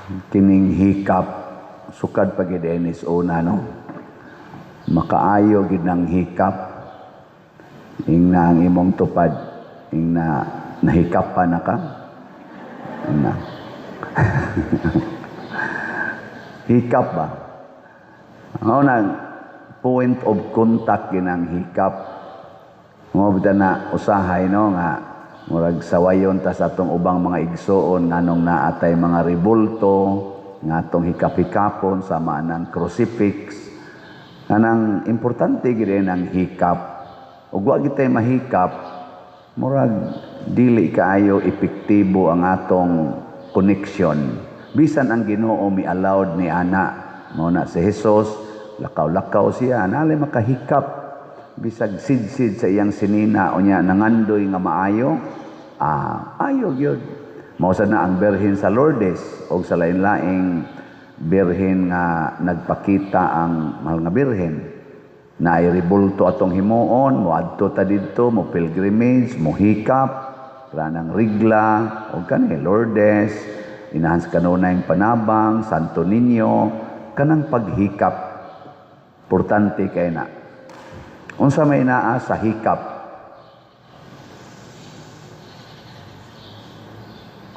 Kining hikap, sukad pa gid is una, no? Makaayo gid ng hikap. Ingna ang imong tupad, ingna nahikap pa na ka. Ingna. Hikap ba? Mao na point of contact ginang hikap. Mao bitaw na usahay, no, nga murag sawayon ta sa atong ubang mga igsuon nganong naa tay mga rebulto nga atong hikap-hikapon sama ng crucifix. Kanang importante gid ang hikap. Ug wa gid tay mahikap, murag dili kaayo epektibo ang atong connection. Bisan ang Ginoo mi allowed ni ana. Mao na si Jesus, lakaw-lakaw siya, nalay makahikap bisag sidsid sa iyang sinina, unya nangandoy nga maayo, ayo gyud. Mao sad na ang Birhen sa Lourdes og sa lain-laing birhen nga nagpakita ang Mahal nga Birhen na ay rebulto atong himuon, moadto ta didto, mo pilgrimage, mo hikap, ranang rigla, o kani Lourdes, inahan sa kanunayng panabang, Santo Niño, kanang paghikap. Importante kay na. Unsa may naa sa hikap?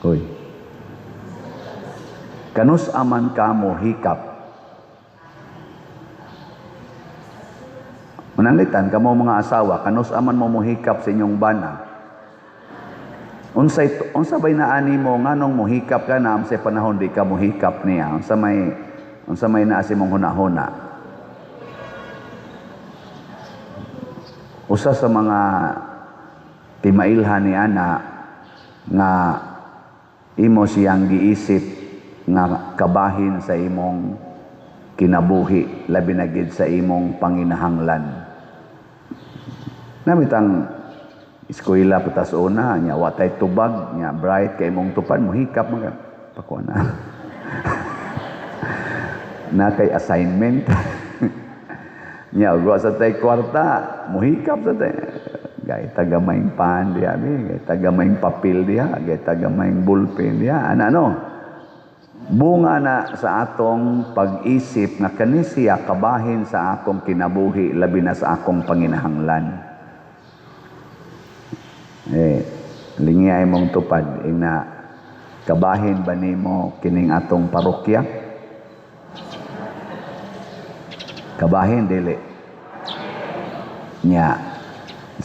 Hoy. Kanus aman ka mo hikap? Mananglitan kamo mga asawa, kanus aman mo mohikap sa inyong bana? Unsay unsa bay naani mo nganong mohikap ka na sa panahon di ka mohikap niya? Unsa may naa sa imong hunahuna? Usa sa mga timailhan ni ana nga imo siyang giisip nga kabahin sa imong kinabuhi, labi na gid sa imong panginahanglan. Namitang eskwela patas una, nya wa tay tubag, nya bright kay imong tupad, mohikap man ka. Pakuha na. Na kay assignment. Nya ug wa sa tay kwarta, mohikap sa tay. Gay tagamayng pan diha mi, gay tagamayng papel diha, gay tagamayng ballpen diha. Ana, no? Bunga na sa atong pag-isip nga kani siya kabahin sa akong kinabuhi, labi na sa akong panginahanglan. Eh, lingiyay mong tupad, ina kabahin ba nimo kining atong parokya? Kabahin dili. Nya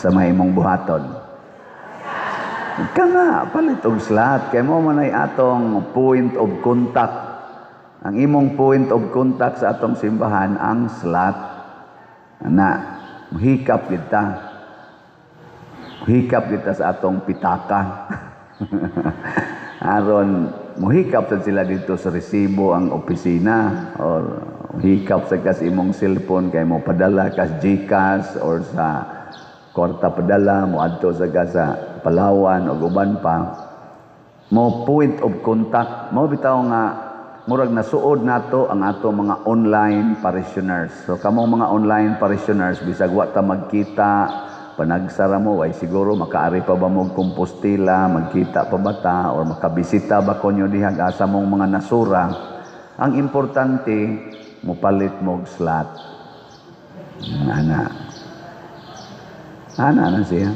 sa may imong buhaton. Kana palit og slot kay mo man ay atong point of contact. Ang imong point of contact sa atong simbahan ang slot. Na hikap kita. Hikap kita sa atong pitaka. Aron muhikap sad sila dito sa resibo ang opisina or hikap sa kas imong cellphone kay mo padala kas GCash or sa kwarta padala mo adto sa ka sa Palawan o uban pa mo point of contact mo bitaw nga murag nasuod nato ang ato mga online parishioners. So kamo mga online parishioners, bisag wa ta magkita, panagsara mo ay siguro makaari pa ba mo Compostela, magkita pa ba ta or makabisita ba konyo diha asa mong mga nasura, ang importante mopalit mo og slot. Ana. Ana na siya.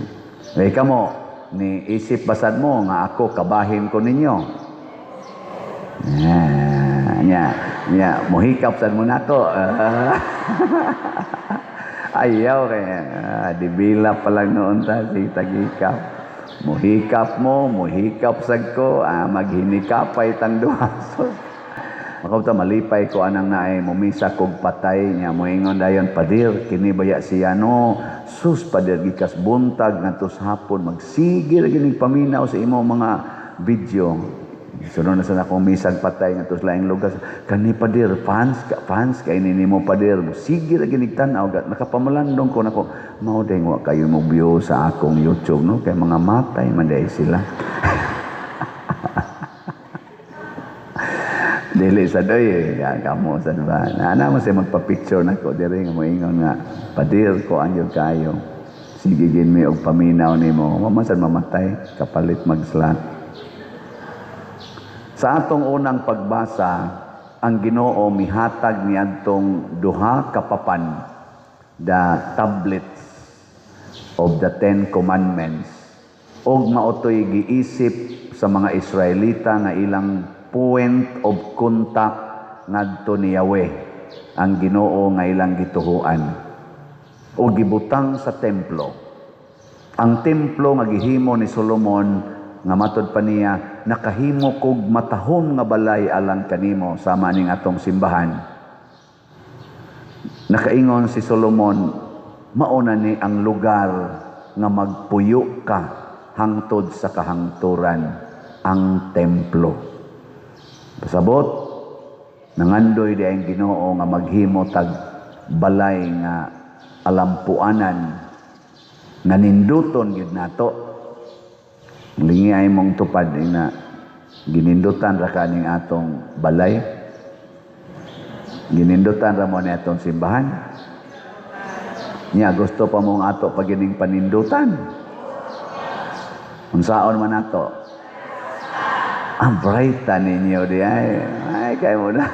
Eh kamo, ni isip basad mo nga ako kabahin ko ninyo. Nya, nya, nya, mohikap sad mo nako. Ayaw kaya dibila pa lang noon ta si tagikap. Mohikap mo, mohikap sad ko, maghinikapay tang duha. Makaw malipay ko anang naay mumisa kog patay niya moingon dayon, "Padir, kini baya siya, no? Sus, padir, gikas buntag ngadto sa hapon magsige ra gining paminaw sa imo mga video." Sunod na sa akong misag patay ngadto sa laing lugar, "Kani padir, fans ka, fans kay ni nimo padir, sige ra ginig tan-aw." Nakapamalandong ko nako, mao day wa kayo mo view sa akong YouTube, no, kay mga matay man day sila. Dili sa doy eh. Ya, kamo sa ba. Ana mo siya magpa-picture nako diri nga moingon nga, "Padir ko anyo kayo. Sige gin mi og paminaw nimo." Wa man sad mamatay kapalit mag-slot. Sa atong unang pagbasa, ang Ginoo mihatag niadtong duha ka papan, the tablets of the Ten Commandments, og mao to'y giisip sa mga Israelita nga ilang point of contact ngadto ni Yahweh, ang Ginoo nga ilang gituhuan, o gibutang sa templo. Ang templo nga gihimo ni Solomon, nga matod pa niya, "Nakahimo kog matahom nga balay alang kanimo," sama ning atong simbahan. Nakaingon si Solomon, mao na ni ang lugar nga magpuyo ka hangtod sa kahangturan, ang templo. Pasabot, nangandoy di ang Ginoo nga maghimo tag balay nga alampuanan nga ninduton gyud nato. Lingi ay mong tupad na ginindutan ra ka ning atong balay. Ginindutan ra mo ni atong simbahan. Nya gusto pa mong ato pagining panindutan. Unsaon man ato? Ang bright ninyo di ay. Ay kay mo na.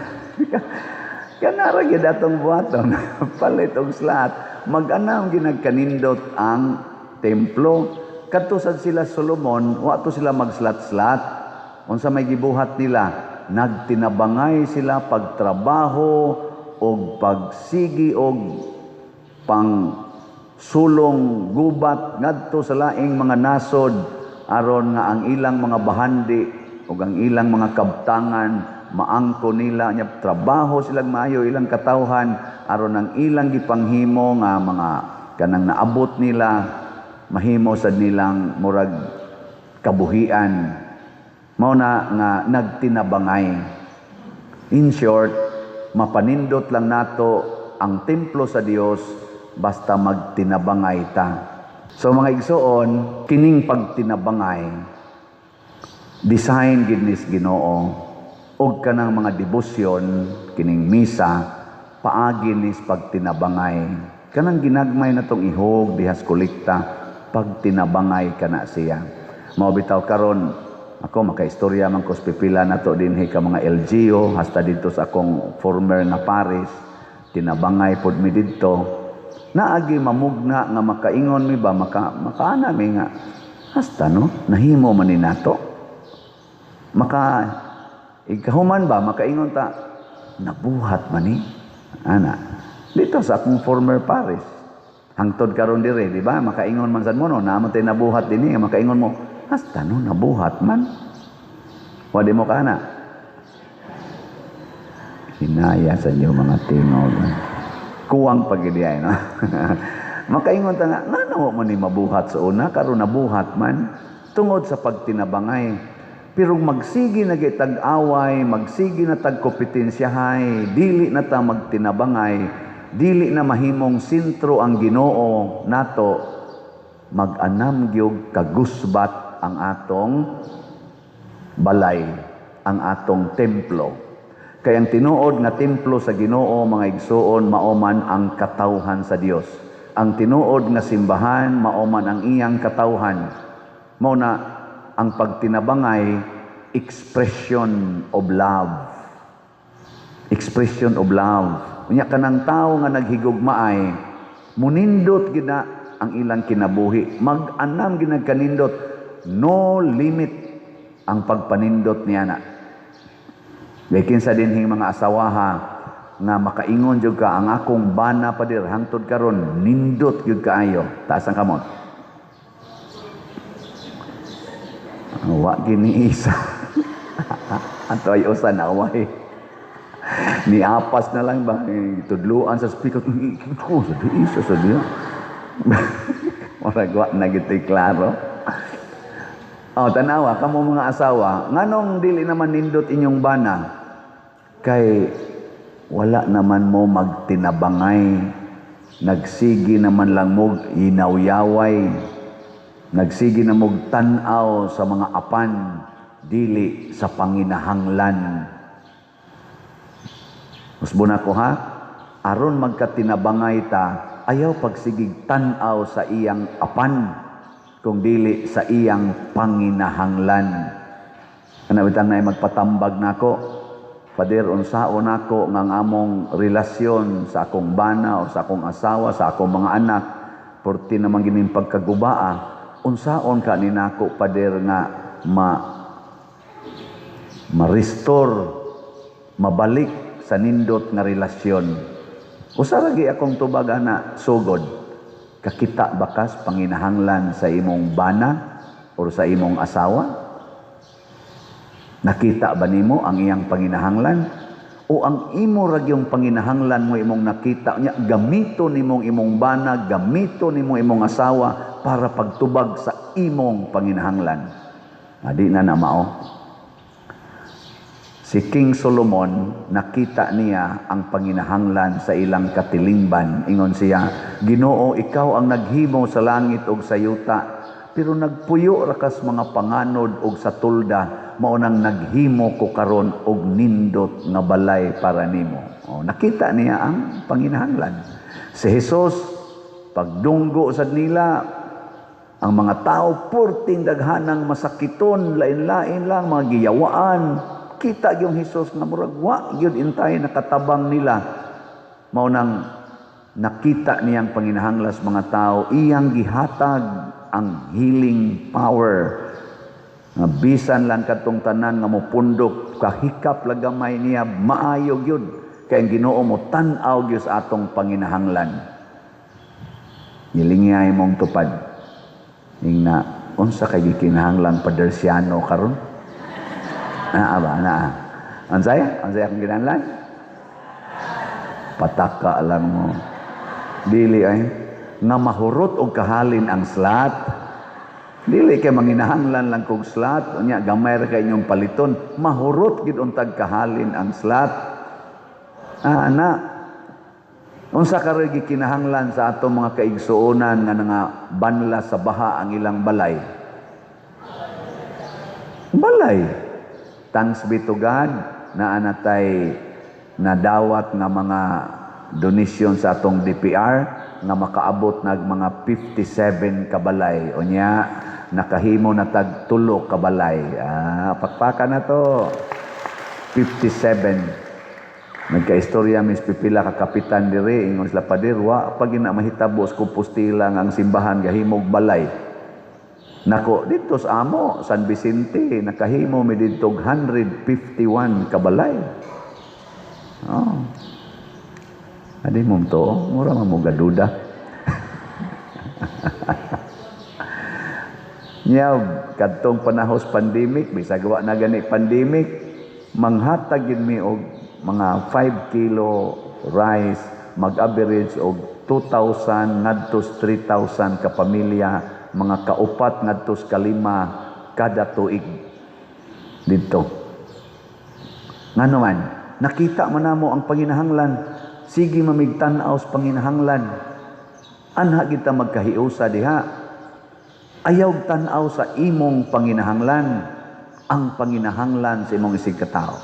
Kanara gyud atong buhaton. Palit og slat. Mag-anam ginagkanindot ang templo. Kadto sad sila Solomon, wa to sila magslat-slat. Unsa may gibuhat nila? Nagtinabangay sila pagtrabaho og pagsigi og pang sulong gubat ngadto sa laing mga nasod aron nga ang ilang mga bahandi ug ang ilang mga kabtangan maangko nila. Nya trabaho silang maayo ilang katawhan aron ang ilang gipanghimo nga mga kanang naabot nila mahimo sad nilang murag kabuhian. Mao na nga nagtinabangay. In short, mapanindot lang nato ang templo sa Dios basta magtinabangay ta. So mga igsoon, kining pagtinabangay design gid nis Ginoo, ug kanang mga debosyon, kining misa, paagi nis pagtinabangay. Kanang ginagmay na tong ihog dihas kolekta, pagtinabangay kana siya. Mao bitaw karon ako makaistorya man ko sa pipila nato dinhi ka mga LGU, hasta didto sa akong former nga parish, tinabangay pod mi didto. Naagi mamugna nga makaingon mi ba, makaana mi nga hasta no nahimo man ni nato. Maka ikahuman ba makaingon ta, nabuhat man ni ana dito sa akong former parish. Hangtod karon dire, di ba? Makaingon man sad mo no, naa man tay nabuhat dinhi, makaingon mo, hasta no nabuhat man. Wa di mo kana. Hinaya sa inyo mga tingog. Kuwang pagidi ay, no? Makaingon ta nga, ngano mo ni mabuhat sa una, karon nabuhat man, tungod sa pagtinabangay. Pero magsige na tag-away, magsige na tag kompetensyahay, dili na ta magtinabangay, dili na mahimong sentro ang Ginoo nato, mag-anam gyud kagusbat ang atong balay, ang atong templo. Kay ang tinuod nga templo sa Ginoo, mga igsuon, mao man ang katawhan sa Dios. Ang tinuod nga simbahan mao man ang iyang katawhan. Mao na ang pagtinabangay, expression of love. Expression of love. Unya kanang tawo nga naghigugmaay, munindot gid na ang ilang kinabuhi. Mag-anam gid nagkanindot. No limit ang pagpanindot niya na. Kay kinsa dinhing mga asawaha nga makaingon jud ka, "Ang akong bana, pader, hangtod karon nindot gyud kaayo"? Taas ang kamot. Wa gini isa. Ato ay usa na way. Ni apas na lang ba tudluan sa speaker ko sa di isa sa diya. Murag wa na gito'y klaro. Oh, tanawa kamo mga asawa, nganong dili naman nindot inyong bana? Kay wala naman mo magtinabangay. Nagsigi naman lang mo inawyaway. Nagsigi na mo tan-aw sa mga apan, dili sa panginahanglan. Usbon ako ha, aron magkatinabangay ta, ayaw pagsigig tan-aw sa iyang apan, kung dili sa iyang panginahanglan. Kana bitang naay magpatambag nako, "Father, unsaon nako nga ang among relasyon sa akong bana o sa akong asawa, sa akong mga anak, porti naman gining pagkagubaa, unsaon ka ni nako, Father, nga ma-restore, mabalik sa nindot nga relasyon?" Usa ra gyud akong tubag ana, sugod. Kakita ba kas panginahanglan sa imong bana or sa imong asawa? Nakita ba nimo ang iyang panginahanglan? O ang imo ra gyung panginahanglan mo imong nakita niya, gamito nimong imong bana, gamito nimo imong asawa para pagtubag sa imong panginahanglan? Adi na na mao. Si King Solomon, nakita niya ang panginahanglan sa ilang katilingban. Ingon siya, "Ginoo, ikaw ang naghimo sa langit ug sa yuta, pero nagpuyo ra kas mga panganod og sa tolda, mao nang naghimo ko karon og nindot nga balay para nimo." Oh, nakita niya ang panginahanglan. Si Jesus, pagdunggo sad nila, ang mga tao purting daghanang masakiton, lain-lain lang mga giyawaan. Kita yung Jesus nga murag wa gyud intay nakatabang nila. Mao nang nakita niyang panginahanglan sa mga tao, iyang gihatag ang healing power. Nga bisan lang kadtong tanan nga mopundok, kahikap lang gamay niya, maayo gyud. Kay ang Ginoo mo tan-aw gyud sa atong panginahanglan. Nilingay mong tupad. Ingna, unsa kay gikinahanglan Padersiano karon? Naa ba? Naa. Unsay? Unsay akong kinahanglan? Pataka lang mo. Dili ay nga mahurot og kahalin ang slot. Dili kay manginahanglan lang kog slot, unya gamay ra kay inyong paliton, mahurot gid untag kahalin ang slot. Ah, ana. Unsa karoy gikinahanglan sa atong mga kaigsuonan nga nga banla sa baha ang ilang balay? Balay. Thanks be to God, naa na tay nadawat nga mga donation sa atong DPR nga makaabot nag mga 57 kabalay. Unya nakahimo na tag 3 kabalay. Ah, pakpaka na to. 57. Nagkaistorya mis pipila ka kapitan diri, ingon sila, "Pader, wa pa gina mahitabo sa Compostela nga ang simbahan gahimog balay." Nako, dito sa amo, San Vicente, nakahimo mi didto 151 kabalay. Oh. Adi mo to, mura man mo gaduda. Nya kadtong panahos pandemic, bisag wa na gani pandemic, manghatag gyud mi og mga 5 kilo rice, mag-average og 2,000 ngadto 3,000 ka pamilya, mga kaupat ngadto kalima kada tuig didto. Ngano man, nakita man namo ang panginahanglan, sige mamigtan-aw sa panginahanglan. Anha kita magkahiusa diha. Ayaw tan-aw sa imong panginahanglan, ang panginahanglan sa imong isig katao.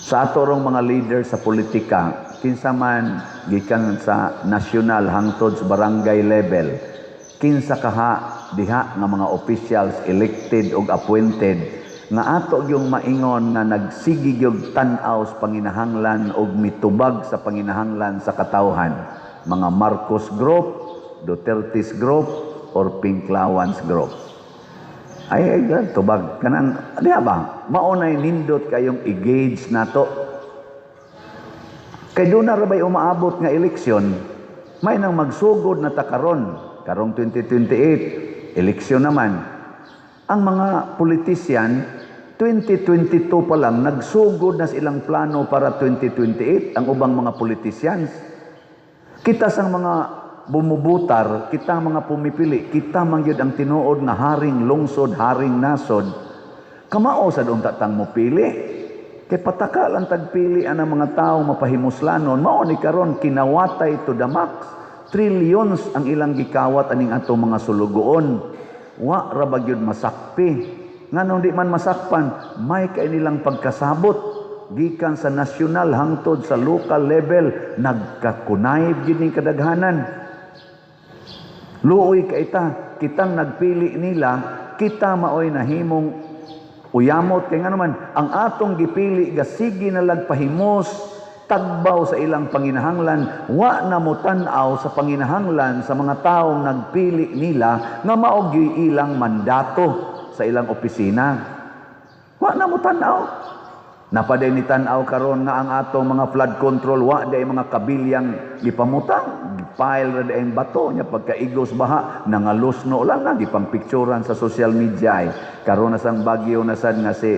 Sa ato rong mga leader sa politika, kinsa man gikan sa national hangtod sa barangay level, kinsa kaha diha nga mga officials elected og appointed nga ato yung maingon nga nagsige gyud tan-aw sa panginahanglan og mitubag sa panginahanglan sa katawhan, mga Marcos Group, Duterte's Group or Pinklawans Group, ay ay tubag kanang diha ba, mao nay nindot kayong i-gauge nato, kay doon na ra bay umaabot nga eleksyon, may nang magsugod na ta karon, karong 2028 eleksyon naman. Ang mga politician, 2022 pa lang nagsugod na silang plano para 2028. Ang ubang mga politicians, kita sang mga bumubutar, kita mga pumipili, kita man gyud ang tinuod nga haring lungsod, haring nasod. Kamao sad unta tang mopili. Kay pataka lang tagpili ang mga tao mapahimuslanon, mao ni karon kinawatay to the max. Trillions ang ilang gikawat aning atong mga sulugoon. Wa ra ba gyud masakpi? Nganong di man masakpan, may kay nilang pagkasabot gikan sa national hangtod sa local level, nagkakunayb gyud ning kadaghanan. Luoy kay ta, kitang nagpili nila, kita maoy nahimong Uyamot kay ngano man ang atong gipili gasige na lag pahimos tagbaw sa ilang panginahanglan, wa na mo tan-aw sa panginahanglan sa mga taong nagpili nila nga mao gyuy ilang mandato sa ilang opisina. Wa na mo tan-aw. Napaday ni tan-aw karon nga ang atong mga flood control, wa day mga kabilyang gipamutang, gipile ra day ang bato nya. Pagkaigos baha, nangalusno lang na, gipang-picturean sa social media ay. Karon na sang bagyo na sad nga si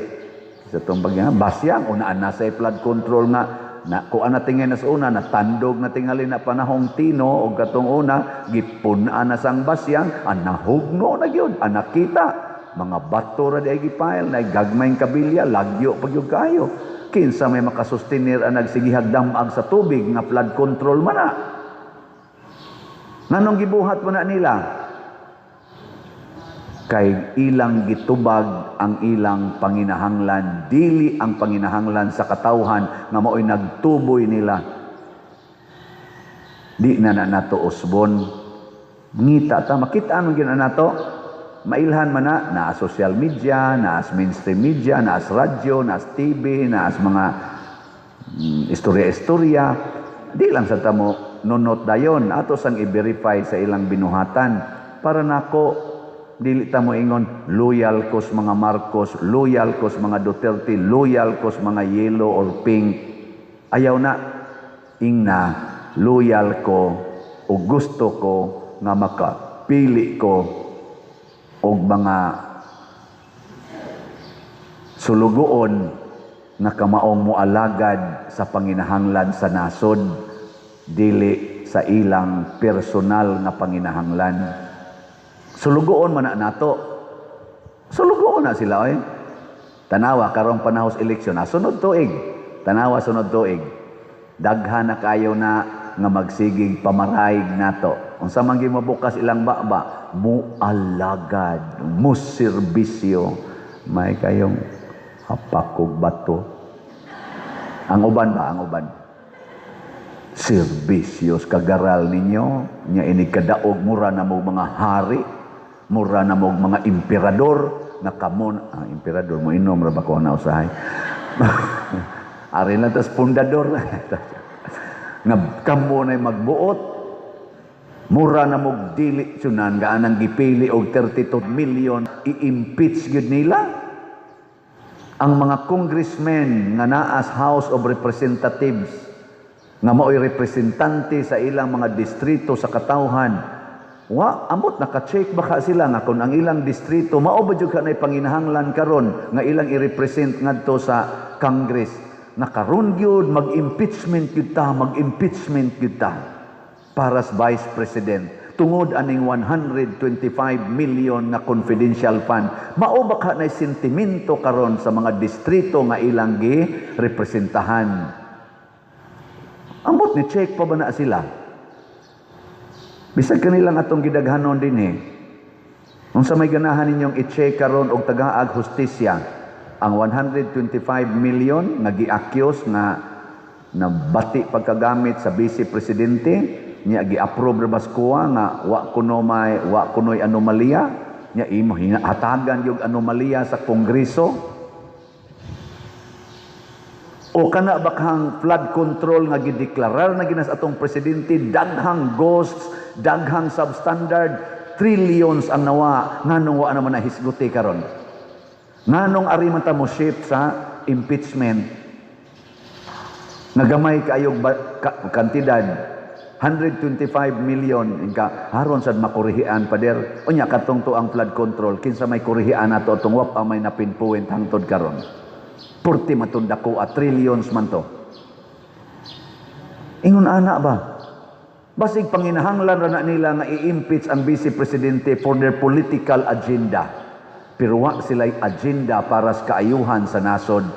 sa tong bagyo nga Basyang, unaan na sa flood control nga na kuan na tingin na sa una, natandog na tingali na panahong Tino og katong una, gipun-an na sang Basyang, ang nahugno na gyud ang nakita mga bato ra di ay gipile na gagmayng kabilya, lagyo pag gyud kayo. Kinsa may makasustinir ang nagsigihag damag sa tubig nga flood control man na? Nganong gibuhat mo na nila? Kay ilang gitubag ang ilang panginahanglan, dili ang panginahanglan sa katawhan nga mao'y nagtuboy nila. Di na na nato usbon. Ngita ta, makita man gyud na nato. Mailhan man na naa social media, naa mainstream media, naa radyo, naa TV, naa mga istorya-istorya. Di lang sa tamo nunot dayon, ato sang i-verify sa ilang binuhatan. Para nako, dili ta mo ingon loyal kos mga Marcos, loyal kos mga Duterte, loyal kos mga yellow or pink. Ayaw na. Ingna loyal ko o gusto ko nga makapili ko og mga sulugoon nga kamaong moalagad sa panginahanglan sa nasod, dili sa ilang personal nga panginahanglan. Sulugoon man na nato. Sulugoon na sila oy. Tanawa karong panahon sa eleksyon, ah, sunod tuig. Tanawa sunod tuig. Daghan na kayo na nga magsigig pamaraig nato. Unsa man gyud mabukas ilang baba, mualagad, muserbisyo. May kayong hapakog bato. Ang uban ba? Ang uban. Serbisyo kagaral ninyo, nya inig kadaog mura na mo mga hari, mura na mo mga emperador, nga kamon, ah, emperador mo inom ra ba ko na usahay. Ari lang tas pundador. Nga kamo na magbuot, mura na mo dili sunan gaanang gipili og 32 million, i-impeach gyud nila ang mga congressmen nga naas House of Representatives nga mao'y representante sa ilang mga distrito sa katawhan. Wa amot naka-check baka sila nga kung ang ilang distrito mao ba jud kanay panginahanglan karon nga ilang i-represent ngadto sa Congress, na karon gyud mag-impeachment gyud ta, mag-impeachment gyud ta para sa Vice President tungod aning 125 million nga confidential fund? Mao ba ka na sentimento karon sa mga distrito nga ilang gi representahan? Ambot ni check pa ba na sila? Bisag kanilang atong gidaghanon dinhi. Unsa may ganahan ninyong i-check karon og tagaag hustisya ang 125 million nga gi-accuse nga nabati pagkagamit sa Vice Presidente niya, gi-approve ra bas kuha nga wa kunoy anomalya niya, imo hatagan yung anomalya sa Kongreso? O kana bakhang flood control nga gideklarar na ginas atong presidente, daghang ghosts, daghang substandard, trillions ang nawa, nganong wa naman na hisguti karon? Nganong ari man ta mo shift sa impeachment nga gamay kaayog kantidad, 125 million inka haron sad makurihian, pader? Unya katong to ang flood control, kinsa may kurihian nato atong wa pa may napinpoint hangtod karon? Purti man dako at trillions man to. Ingon ana ba? Basig panginahanglan ra na nila nga i-impeach ang Vice Presidente for their political agenda. Pero wa sila'y agenda para sa kaayuhan sa nasod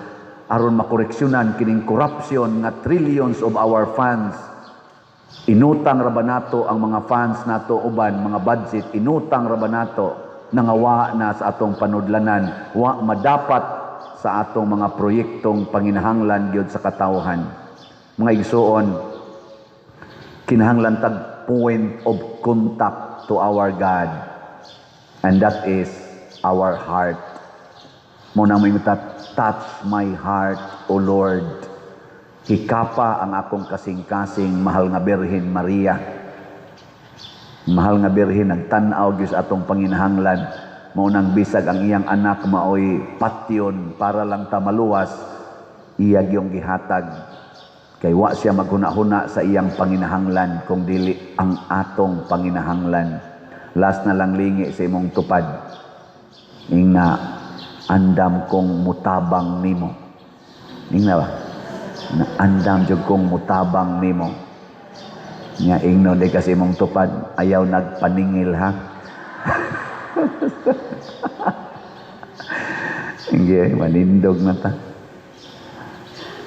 aron makoreksyonan kining corruption nga trillions of our funds. Inutang ra ba nato ang mga funds nato uban mga budget, inutang ra ba nato nangawa na sa atong panudlanan, wa madapat sa atong mga proyektong panginahanglan gyud sa katawhan. Mga igsuon, kinahanglan tag point of contact to our God, and that is our heart. Mao na mo ta, "Touch my heart, O Lord." Hikapa ang akong kasing-kasing, mahal nga Birhen Maria. Mahal nga Birhen, nagtan-aw gyud sa atong panginahanglan. Mao nang bisag ang iyang anak maoy patyon para lang ta maluwas, iya gyung gihatag. Kay wa siya maghuna-huna sa iyang panginahanglan kung dili ang atong panginahanglan. Last na lang, lingi sa imong tupad. Ingna, "Andam kong mutabang nimo." Ingna ba? Na andam jud kong mutabang nimo. Nya ingno di kasi imong tupad, "Ayaw nagpaningil ha." Hindi, manindog na ta.